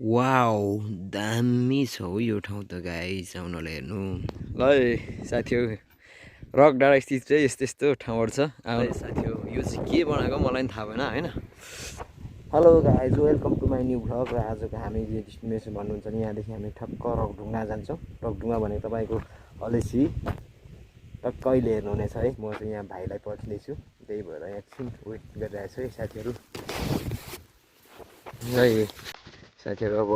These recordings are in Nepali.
वाउ दामी छ हौ यो ठाउँ त गाइस आउनलाई हेर्नु ल साथीहरू रक डाँडा स्थित चाहिँ यस्तो यस्तो ठाउँहरू छ आउने साथीहरू यो चाहिँ के बनाएको मलाई पनि थाहा भएन होइन hello guys welcome to my new vlog र आजको हामी जे डेस्टिनेसन भन्नुहुन्छ नि यहाँदेखि हामी ठक्क रकढुङ्गा जान्छौँ रकढुङ्गा भनेको तपाईँको हलेसी टक्क अहिले हेर्नुहुनेछ है म चाहिँ यहाँ भाइलाई पर्खिँदैछु त्यही भएर एकछिन वेट गरिरहेको छु है साथीहरू है साथीहरू अब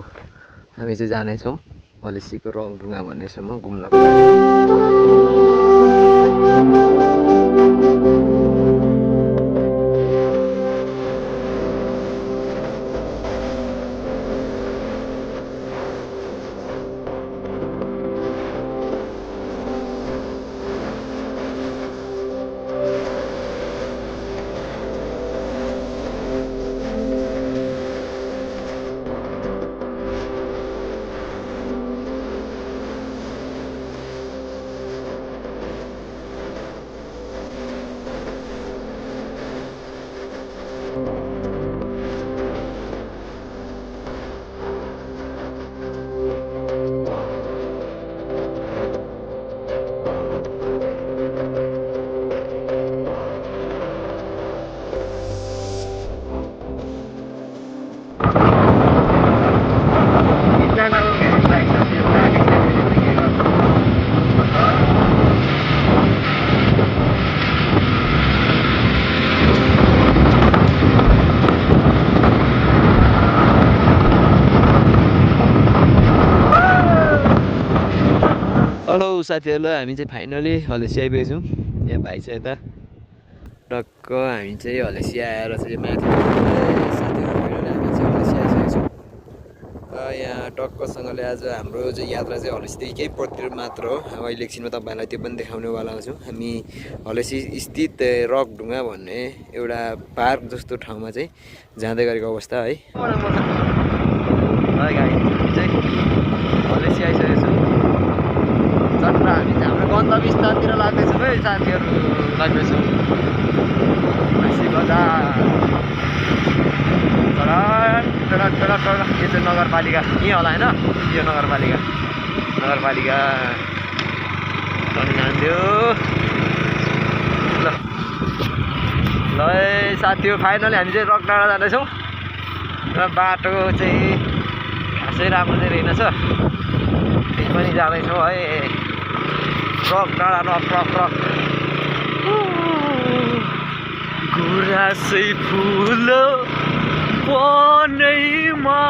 हामी चाहिँ जानेछौँ हलेसीको रकढुङ्गा भन्नेसम्म घुम्नको हेलो साथीहरूलाई हामी चाहिँ फाइनली हलेसी आइपुगेको छौँ यहाँ भाइ छ यता टक्क हामी चाहिँ हलेसी आएर चाहिँ माथि साथीहरू फाइनली हामी चाहिँ हलेसी आइसकेको छौँ यहाँ टक्कसँगले आज हाम्रो चाहिँ यात्रा चाहिँ हलेसीदेखि केही पतिर मात्र हो अहिले एकछिनमा तपाईँहरूलाई त्यो पनि देखाउनेवाला छौँ हामी हलेसी स्थित रकढुङ्गा भन्ने एउटा पार्क जस्तो ठाउँमा चाहिँ जाँदै गरेको अवस्था है चाहिँ हलेसी आइसकेको छौँ चट्ट हामी चाहिँ हाम्रो गन्तव्य स्थलतिर लाग्दैछौँ है साथीहरू लाग्दैछौँ हाँसी बजार यो चाहिँ नगरपालिका यहीँ होला होइन यो नगरपालिका जान्थ्यो ल ल साथीहरू फाइनली हामी चाहिँ रक डाँडा जाँदैछौँ र बाटो चाहिँ खासै राम्रो चाहिँ रहेनछ त्यही पनि जाँदैछौँ है रक डाँडा रक गुराँसै फुल पनैमा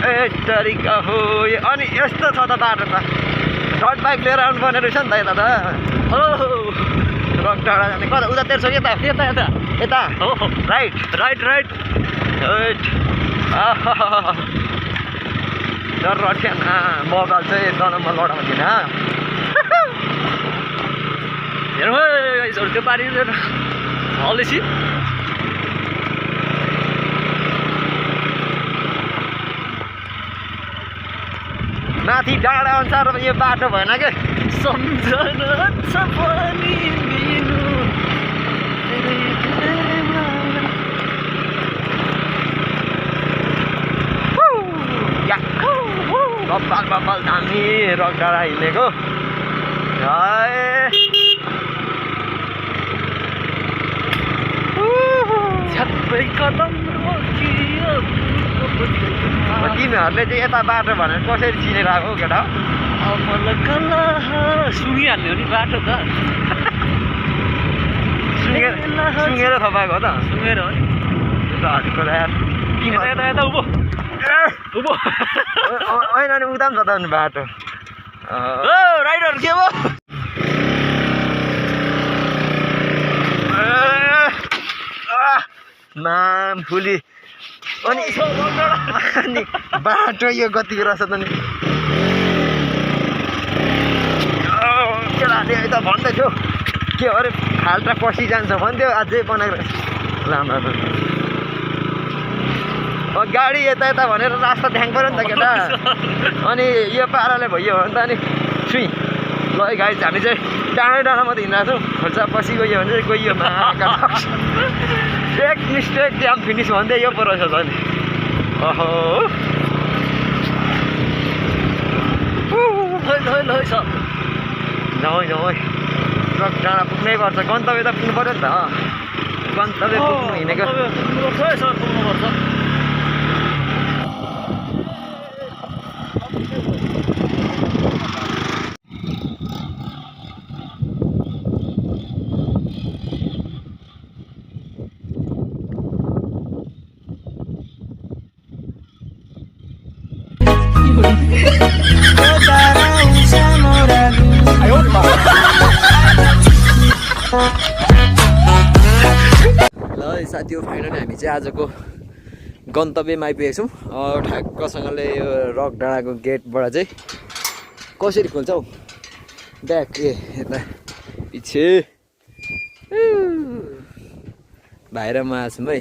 एक तरिका हो अनि यस्तो छ त बाटो त सर्ट बाइक लिएर आउनु पर्ने रहेछ नि त यता त हो रक डाँडा जाने कता उतातिर छ यता हो राइट डर रट्यान मोबाइल चाहिँ 1 नम्बर लडाउँदिन हेरौँ त्यो पारि हलेसी माथि डाँडा अनुसार यो बाटो भएन के सम्झना छ पनि दिनु बब्बल दामी रक डाँडा हिँडेको तिमीहरूले चाहिँ यता बाटो भनेर कसरी चिनेर आएको केटा सुँगिहाल्ने हो नि बाटो त सुँगेर थपाएको हो त सुँगेर हो नि यता उभो होइन नि उता पनि छ त बाटो राइडर के हो नाम फुली अनि बाटो यो गतिको रहेछ त नि केटाले त भन्दै थियो के अरे खाल्टा कसी जान्छ भन्थ्यो अझै बनाएको रहेछ राम्रो गाडी यता भनेर रास्ता ध्यान पऱ्यो नि त केटा अनि यो पाराले भयो भने त अनि छुई ल गाडी हामी चाहिँ डाँडा मात्रै हिँडिरहेको छौँ खोल्सा पछि गयो भने चाहिँ गइयो एक मिस्टेक जाम फिनिस भन्दै यो पो रहेछ त नि ओहो होइन रक डाँडा पुग्नै पर्छ गन्तव्य त पुग्नु पर्यो नि त गन्तव्य पुग्नु हिँडेको ल साथी हो फाइनली हामी चाहिँ आजको गन्तव्यमा आइपुगेको छौँ ठ्याक्कसँगले यो रक डाँडाको गेटबाट चाहिँ कसरी खोल्छ हौ ब्याक यता पछि बाहिरमा आछौँ है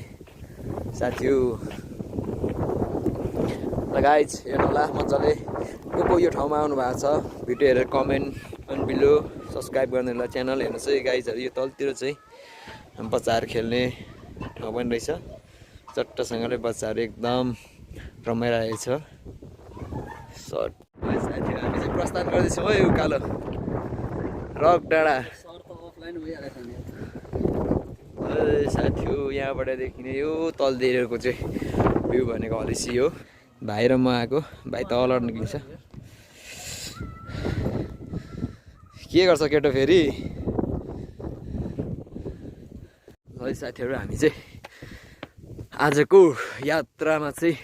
साथी हो ल गाइज हेर्नु होला मजाले को यो ठाउँमा आउनु भएको छ भिडियो हेरेर कमेन्ट अनि बिलो सब्सक्राइब गर्ने होला च्यानल हेर्नुहोस् है गाइजहरू यो तलतिर चाहिँ बच्चाहरू खेल्ने ठाउँ पनि रहेछ चट्टसँगले बच्चाहरू एकदम रमाइरहेको छ सर्ट साथीहरू हामी चाहिँ प्रस्थान गर्दैछौँ है उकालो रक डाँडा साथी हो यहाँबाट देखिने यो तलतिरको चाहिँ भ्यू भनेको हलेसी हो भाइ र म आएको भाइ तल निक्लिन्छ के गर्छ केटो फेरि है साथीहरू हामी चाहिँ आजको यात्रामा चाहिँ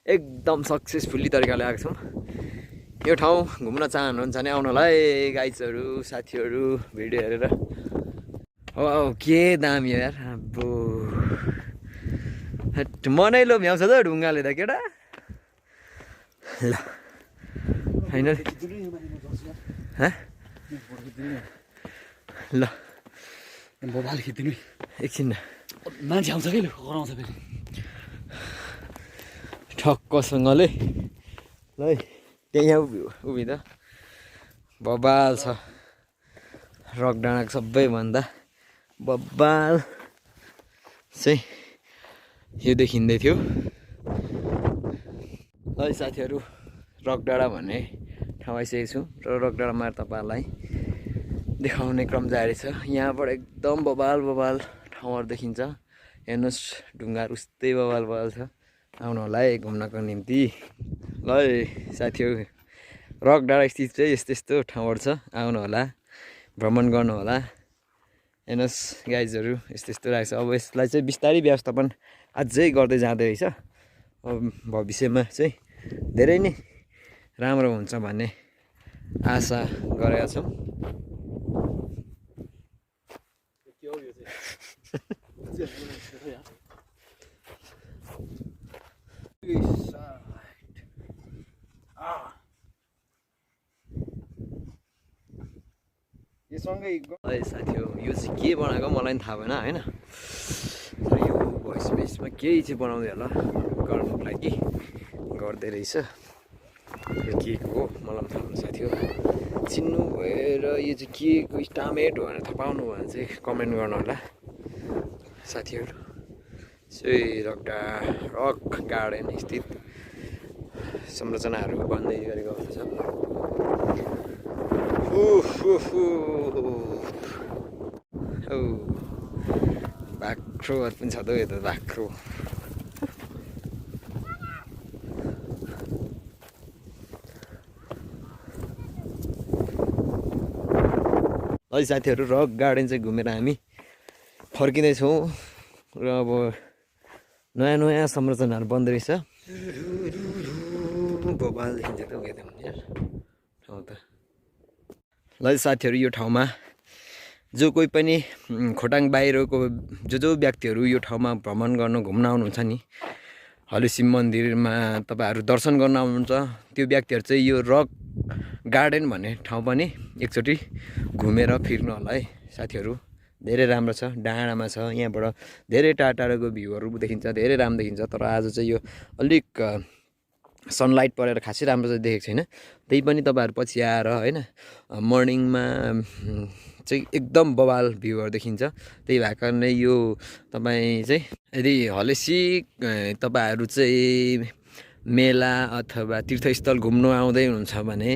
एकदम सक्सेसफुल्ली तरिकाले आएको छौँ यो ठाउँ घुम्न चाहनुहुन्छ भने आउनु होला है गाइजहरू साथीहरू भिडियो हेरेर हो के दामी हो यार अब मनै लोभ्याउँछ त ढुङ्गाले त केटा ल फाइनल ल मोबाइल खिचिदिनु एकछिन मान्छे आउँछ कि कराउँछ फेरि ठक्कसँगले ल है त्यहाँ उभिँदा बबाल छ रक डाँडाको सबैभन्दा बबाल चाहिँ यो देखिँदै थियो है साथीहरू रक डाँडा भन्ने ठाउँ आइसकेको छु र रक डाँडामा तपाईँहरूलाई देखाउने क्रम जारी छ यहाँबाट एकदम बबाल बबाल ठाउँहरू देखिन्छ हेर्नुहोस् ढुङ्गाहरू उस्तै बबाल बबाल छ आउनु होला है घुम्नको निम्ति ल है साथीहरू रक डाँडा स्थित चाहिँ यस्तो यस्तो ठाउँहरू छ आउनु होला भ्रमण गर्नु होला हेर्नुहोस् गाइजहरू यस्तो यस्तो रहेछ अब यसलाई चाहिँ बिस्तारै व्यवस्थापन अझै गर्दै जाँदै रहेछ अब भविष्यमा चाहिँ धेरै नै राम्रो हुन्छ भन्ने आशा गरेका छौँ है साथी हो यो चाहिँ के बनाएको मलाई पनि थाहा भएन होइन तर यो भोइस बेसमा केही चाहिँ बनाउँदै होला गर्नुको लागि गर्दै रहेछ यो के हो मलाई पनि थाहा हुनु साथी हो चिन्नु भएर यो चाहिँ के को स्टामेट भनेर थाहा पाउनु भयो भने चाहिँ कमेन्ट गर्नु होला साथीहरू रक गार्डन स्थित संरचनाहरू बन्दै गरेको हुन्छ बाख्रोहरू पनि छ त यो त बाख्रो है साथीहरू रक गार्डन चाहिँ घुमेर हामी फर्किँदैछौँ र अब नयाँ नयाँ संरचनाहरू बन्दै रहेछ बबाल देखिन्छ त ठाउँ त ल साथीहरू यो ठाउँमा जो कोही पनि खोटाङ बाहिरको जो व्यक्तिहरू यो ठाउँमा भ्रमण गर्न घुम्न आउनुहुन्छ नि हलुसी मन्दिरमा तपाईँहरू दर्शन गर्न आउनुहुन्छ त्यो व्यक्तिहरू चाहिँ यो रक गार्डन भन्ने ठाउँ पनि एकचोटि घुमेर फिर्नु होला है साथीहरू धेरै राम्रो छ डाँडामा छ यहाँबाट धेरै टाढा टाढाको भ्यूहरू देखिन्छ धेरै राम्रो देखिन्छ तर आज चाहिँ यो अलिक सनलाइट परेर खासै राम्रो चाहिँ देखेको छैन त्यही पनि तपाईँहरू पछि आएर होइन मर्निङमा चाहिँ एकदम बवाल भ्यूहरू देखिन्छ त्यही भएको कारणले यो तपाईँ चाहिँ यदि हलेसी तपाईँहरू चाहिँ मेला अथवा तीर्थस्थल घुम्नु आउँदै हुनुहुन्छ भने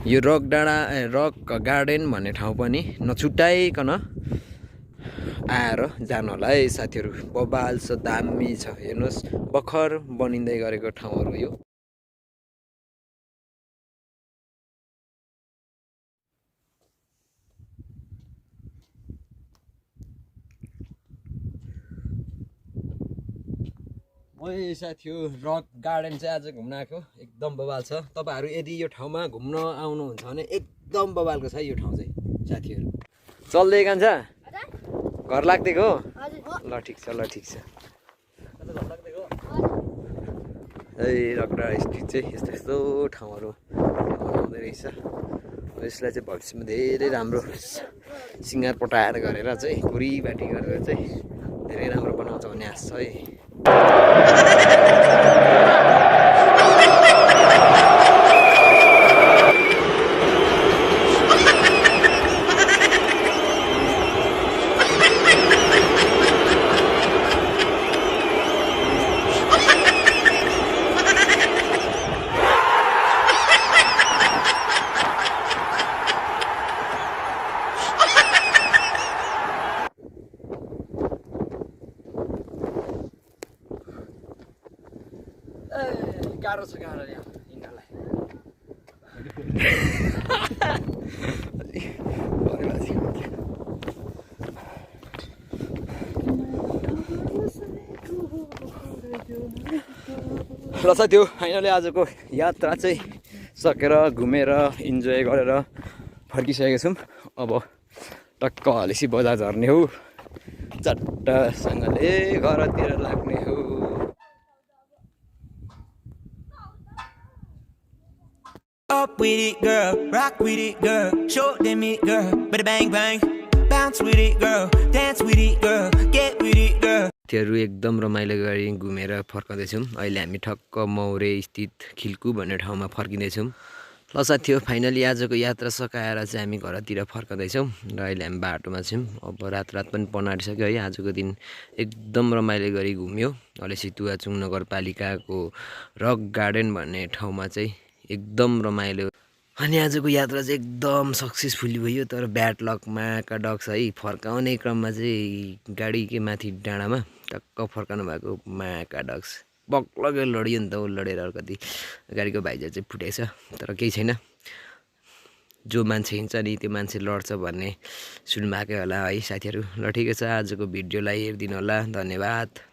यो रक गार्डन भन्ने ठाउँ पनि नछुट्याइकन आएर जानु होला है साथीहरू। बबाल छ, दामी छ, हेर्नुहोस् भर्खर बनिँदै गरेको ठाउँहरू यो। ओइ साथीहरू, रक गार्डन चाहिँ आज घुम्न आएको, एकदम बबाल छ। तपाईँहरू यदि यो ठाउँमा घुम्न आउनुहुन्छ भने एकदम बबालको छ यो ठाउँ चाहिँ साथीहरू। चल्दै कान्छ घर लाग्दिएको हो? ल ठिक छ, ल ठिक छ। ए रक गार्डन स्ट्रिट चाहिँ यस्तो यस्तो ठाउँहरू बनाउँदै रहेछ। यसलाई चाहिँ भविष्यमा धेरै राम्रो सिँगार पटाएर गरेर चाहिँ पुरीबाटी गरेर चाहिँ धेरै राम्रो बनाउँछ भन्ने आश छ है। गाह्रो छ गाह्रो यहाँ हिँड्नलाई। ल साथी हो, फाइनली आजको यात्रा चाहिँ सकेर घुमेर इन्जोय गरेर फर्किसकेको छौँ। अब टक्क हलेसी बजार झर्ने हो, चट्टसँगले घरतिर लाग्ने हो। Up with it, girl. Rock with it, girl. Show them it, girl. Bada bang bang. Bounce with it, girl. Dance with it, girl. Get with it, girl. साथीहरू एकदम रमाइलो गरी घुमेर फर्काउँदैछौँ। अहिले हामी ठक्क मौरे स्थित खिल्कु भन्ने ठाउँमा फर्किँदैछौँ। ल साथी हो, फाइनली आजको यात्रा सकाएर चाहिँ हामी घरतिर फर्काउँदैछौँ र अहिले हामी बाटोमा छौँ। अब रात पनि पर्न आँटिसक्यो है। आजको दिन एकदम रमाइलो गरी घुम्यो। अहिले सितुवाचुङ नगरपालिकाको रक गार्डन भन्ने ठाउँमा चाहिँ एकदम रमाइलो। अनि आजको यात्रा चाहिँ एकदम सक्सेसफुली भयो। तर ब्याड लकमा का डक्स है, फर्काउने क्रममा चाहिँ गाडीकै माथि डाँडामा टक्क फर्काउनु भएको माका डक्स बक्लकै लड्यो नि त। ऊ लडेर कति गाडीको भाइजार चाहिँ फुटेछ। तर केही छैन, जो मान्छे हिँड्छ नि त्यो मान्छे लड्छ भन्ने सुन्नुभएकै होला है साथीहरू। ल ठिकै छ, आजको भिडियोलाई हेरिदिनु होला, धन्यवाद।